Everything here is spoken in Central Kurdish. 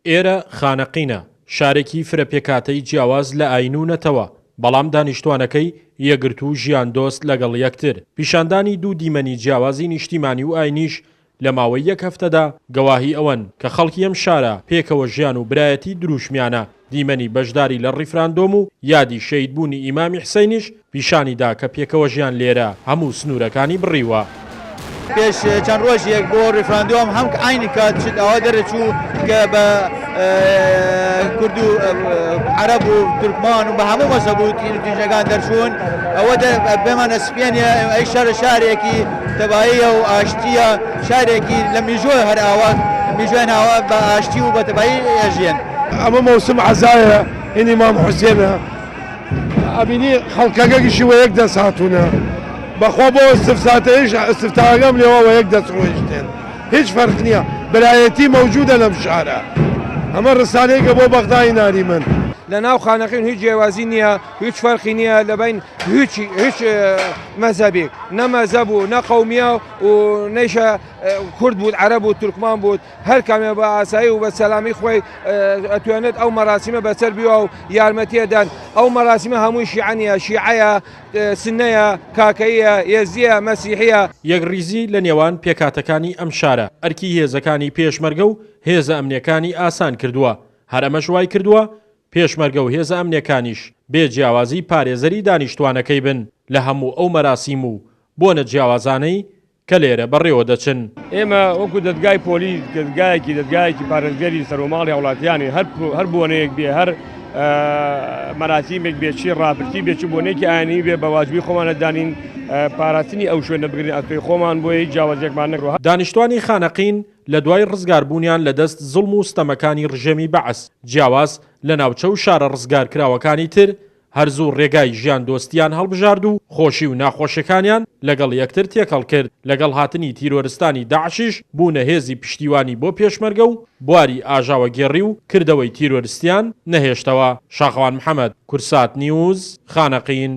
ئێرە خانەقینە، شارێکی فرە پێکهاتەی جیاواز لە ئایین و نەتەوە، بەڵام دانیشتوانەکەی یەکگرتوو و ژیاندۆست لەگەڵ یەکتر. پیشاندانی دوو دیمەنی جیاوازی نیشتیمانی و ئایینیش لە ماوەی یەک هەفتەدا گەواهی ئەوەن کە خەڵکی ئەم شارە پێکەوە ژیان و برایەتی دروشمیانە. دیمەنی بەشداری لە ڕیفراندۆم و یادی شەهیدبوونی ئیمامی حسەینیش پیشانی دا کە پێکەوەژیان لێرە هەموو سنوورەکانی بڕیوە. پێش چەند ڕۆژێک بۆ ڕیفراندۆم هەم عەینی کات شت ئاوا دەرەچوو کە بە کورد و عەرەب و تورکمان و بە هەموو مەزهەب و تین و تیژەکان دەرچوون ئەوە پێمانە سپێنێ ئەی شارە شارێکی تەباییە و ئاشتییە شارێکی لە میژۆ هەر ئاوا میژۆیان ئاوا بە ئاشتی و بە تەبایی ئەژیێن. ئەمە مەوسم عەزایە هینی مام حوسێنە ئەبینی خەڵکەکە گشتی وە یەک دەست هاتوونە بەخوا بۆ ئستفساتەیش ئستفتاگەم لێوە وە یەک دەست ڕۆیشتێن هیچ فەرق نییە برایەتی مەوجودە لەم شارە ئەمە ڕسالەیەکە بۆ بەغدای ناری من. لە ناو خانەقین هیچ جیاوازی نییە هیچ فەرقی نییە لە بین هیچ هیچ مەزهەبێک نە مەزهەب و نە قەومیە و نەیشە کورد بوود عەرەب و تورکمان بوود هەر کامێ بە ئاسایی و بە سەلامی خۆی ئەتوێنێت ئەو مەراسیمە بەسەر بیوە و یارمەتیە دەن ئەو مەراسیمە هەمووی شیعە نیە شیعەیە سنەیە کاکەییە ئێزدیە مەسیحیە. یەکڕیزی لە نێوان پێکهاتەکانی ئەم شارە ئەرکی هێزەکانی پێشمەرگە و هێزە ئەمنیەکانی ئاسان کردووە، هەر ئەمەش وای کردووە پێشمەرگە و هێزە ئەمنیەکانیش بێ جیاوازی پارێزەری دانیشتوانەکەی بن لە هەموو ئەو مەراسیم و بۆنە جیاوازانەی کە لێرە بەڕێوە دەچن. ئێمە وەکو دەزگای پۆلیس دەزگایەکی دەزگایەکی پارێزگەری سەرۆماڵی هاوڵاتیانین هەر هەر بۆنەیەک بێ هەر مەراسیمێک بێ چی ڕاپرسی بێ چ بۆنێکی ئاینی بێ بە واجبی خۆمان دانین پاراستنی ئەو شوێنە بگرین ئەستۆی خۆمان بۆیە هیچ جیاوازیەکمان نەکردوە. دانیشتوانی خانەقین لە دوای ڕزگاربوونیان لە دەست زوڵم و ستەمەکانی ڕژێمی بەعس، جیاواز لە ناوچە و شارە ڕزگارکراوەکانی تر، هەر زوو ڕێگای ژیاندۆستییان هەڵبژارد و خۆشی و ناخۆشیەکانیان لەگەڵ یەکتر تێکەڵ کرد، لەگەڵ هاتنی تیرۆرستانی داعشیش بوونە هێزی پشتیوانی بۆ پێشمەرگە و بواری ئاژاوەگێڕی و کردەوەی تیرۆرستیان نەهێشتەوە. شاخەوان محەمەد، کورسات نیوز، خانەقین.